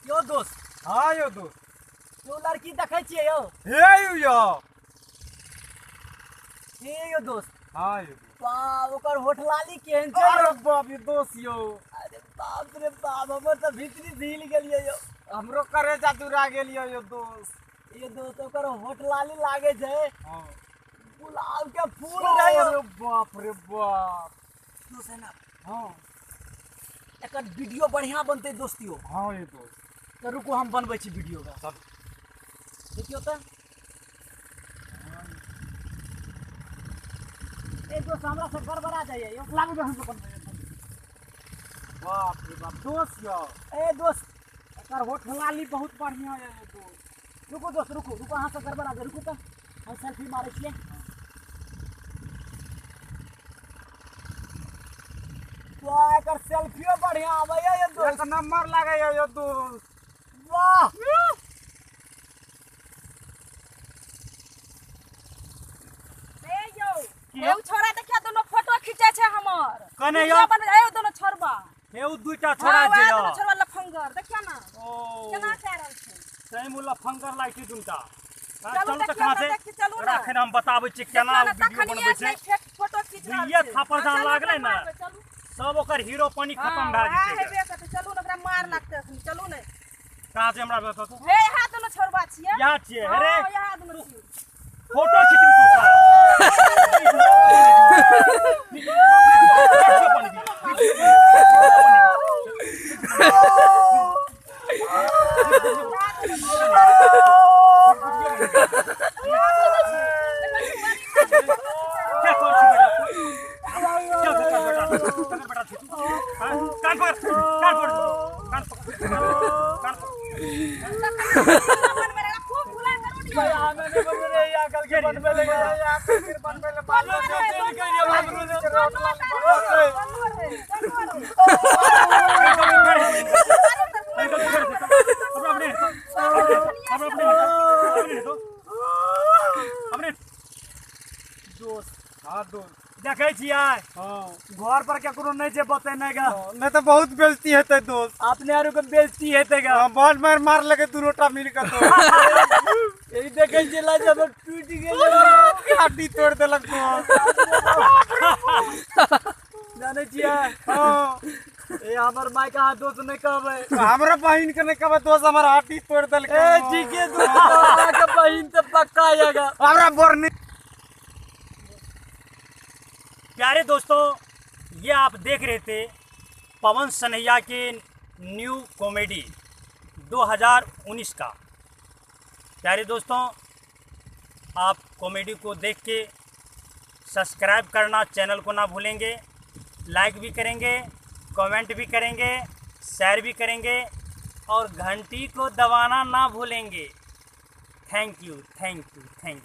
यौ दोस्त। हाँ यौ दोस्त। यौ लड़की देखै छियै यौ? हे यौ यौ। हे यौ दोस्त। हाँ यौ। बाप, ओकर होठलाली केहन छै? अरे बाप यौ दोस्त यौ। अरे बाप रे बाप, हमर तऽ भीतरी झील गेलियै यौ। हमरो करेजा जुड़ा गेल यौ दोस्त। ये दोस्त, ओकर होठलाली लागे छै हाँ। गुलाब के फूल रहे यौ। अरे बाप रे बाप। दोस्त है ना? हाँ। एकर वीडियो बढ़िया बनतै दोस्त यौ। हाँ यौ दोस्त। तऽ रुकू, हम बनबै छी वीडियो का। चल। देखियौ तऽ। ए दोस्त, हमरा से गड़बड़ा जाइए यौ। लागू हम बनबै। बाप रे बाप दोस्त यौ। ए दोस्त, एकर होठलाली बहुत बढ़िया यऽ यौ दोस्त। रुकू दोस्त, रुकू रुकू, अहाँ से गड़बड़ा जाय। रुकू तऽ हम सेल्फी मारै छियै। वाह, एकर सेल्फियो बढ़िया आबैया यौ दोस्त। एक नंबर लागैया यौ दोस्त। वाह। ए यौ, एगो छोरा देखिया, दोनों फोटो खींचे छै हमर। कने यौ? वीडियो बनबै, ए दोनों छोरबा। हे उ दुईटा छोरा हाँ, जे वएह यौ। दोनों छोरबा लफंगर, देखिया ना। ओ। केना कए रहल छै। सही में लफंगर लागै छै दुनटा। हाँ, चलू चलू तऽ देखियौ कहाँ ने, छै? देखी चलू तोरा ने। एखन हम बताबै छी केना देखियौ ने, वीडियो तखनिये बनबै छै। नहि फोटो खींच रहल दुइये छै। थापड़ हाँ, जहाँ चलू लागलै ओकरा ने, मारबै, चलू। सब ओकर हीरो पानी हाँ, खत्म भए वएह जेतै। हेबे करतै, चलू ने, ओकरा मार लागतै अखनी, चलू ने। कहाँ छै हमरा बताउ तऽ? हे, इएह दोनों छोरबा छियै। इएह छियै, हाँ, अरे। इएह दोनों छियै। फोटो खिचबी तू ओकर। क्या कर छी बेटा? क्या कर बेटा? बेटा छी तू? हाँ? कान पकड़, कान पकड़, कान पकड़, कान पकड़। खूब भुला करू ने यौ। हमे नहि बनबै रे, या कल के बनबै लगे। या फिर बनबै लए बाप बनबो रे, रहै, चलि बनबो गेलियै, रहै, हमरो जे बनबो होठलाली रहै, बनबो रहै, बनबो रहै। दोस्त। हाँ दोस्त। देखै छियै? हाँ। घर पर केकरो नहि छै बतेने गा। नहीं तो बहुत बेइज्जती हेतै दोस्त। अपने आरू के बेइज्जती हेतै गा। हाँ, बहुत मार मार लगे दुनू टा मिल के दोस्त। ई देखै छियै लाज हमर टूटि गेलै। हड्डी तोड़ देलक दोस्त। जानै छियै? हाँ। ए हमर माय के अहाँ दोस्त नहि कहबै। हमरा बहिन के नहीं कहबै दोस्त, हमर हड्डी तोड़ देलक। ए ठीके दोस्त, अहाँके बहिन तऽ पक्का आएगा। हमरा बोरनी। प्यारे दोस्तों, ये आप देख रहे थे पवन सनैया के न्यू कॉमेडी 2019 का। प्यारे दोस्तों, आप कॉमेडी को देख के सब्सक्राइब करना चैनल को ना भूलेंगे, लाइक भी करेंगे, कमेंट भी करेंगे, शेयर भी करेंगे और घंटी को दबाना ना भूलेंगे। Thank you, thank you, thank you.